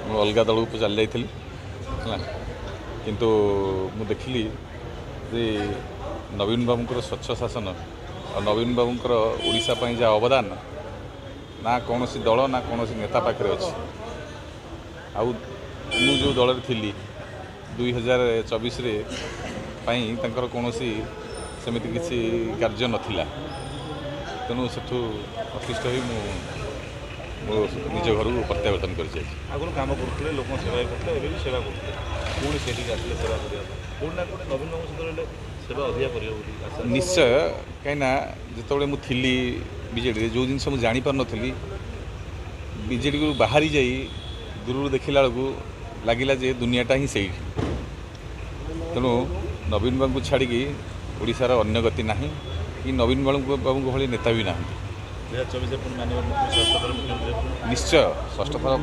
ମୁଁ ଅଲଗା ଦଳକୁ ଚାଲି ଯାଇଥିଲି ହେଲା। କିନ୍ତୁ ମୁଁ ଦେଖିଲି ଯେ ନବୀନ ବାବୁଙ୍କର ସ୍ୱଚ୍ଛ ଶାସନ ଆଉ ନବୀନ ବାବୁଙ୍କର ଓଡ଼ିଶା ପାଇଁ ଯାହା ଅବଦାନ, ନା କୌଣସି ଦଳ ନା କୌଣସି ନେତା ପାଖରେ ଅଛି। ଆଉ ମୁଁ ଯେଉଁ ଦଳରେ ଥିଲି 2024ରେ ପାଇଁ ତାଙ୍କର କୌଣସି ସେମିତି କିଛି କାର୍ଯ୍ୟ ନଥିଲା, ତେଣୁ ସେଠୁ ଅତିଷ୍ଠ ହୋଇ ମୁଁ ମୋ ନିଜ ଘରକୁ ପ୍ରତ୍ୟାବର୍ତ୍ତନ କରିଯାଇଛି। ଆଗରୁ କାମ କରୁଥିଲେ, ଲୋକଙ୍କ ସେବା ବି କରୁଥିଲେ, ଏବେ ବି ସେବା କରୁଥିଲେ, ପୁଣି ସେଠିକି ଆସିଲେ ସେବା କରିବା ପାଇଁ। କୋଉଠି ନା କୋଉଠି ନବୀନ ବାବୁଙ୍କ ସହିତ ରହିଲେ ସେବା ଅଧିକା କରିବ ବୋଲି ଆଶା? ନିଶ୍ଚୟ, କାହିଁକିନା ଯେତେବେଳେ ମୁଁ ଥିଲି ବିଜେଡ଼ିରେ, ଯେଉଁ ଜିନିଷ ମୁଁ ଜାଣିପାରୁନଥିଲି, ବିଜେଡ଼ିରୁ ବାହାରି ଯାଇ ଦୂରରୁ ଦେଖିଲା ବେଳକୁ ଲାଗିଲା ଯେ ଦୁନିଆଟା ହିଁ ସେଇଠି। ତେଣୁ ନବୀନ ବାବୁଙ୍କୁ ଛାଡ଼ିକି ଓଡ଼ିଶାର ଅନ୍ୟ ଗତି ନାହିଁ କି ନବୀନ ବାବୁଙ୍କ ଭଳି ନେତା ବି ନାହାନ୍ତି। 2024ରେ ପୁଣି ମାନ୍ୟବର ମୁଖ୍ୟମନ୍ତ୍ରୀ ଷଷ୍ଠ ଥର ମୁଖ୍ୟମନ୍ତ୍ରୀ? ନିଶ୍ଚୟ, ଷଷ୍ଠ ଥର।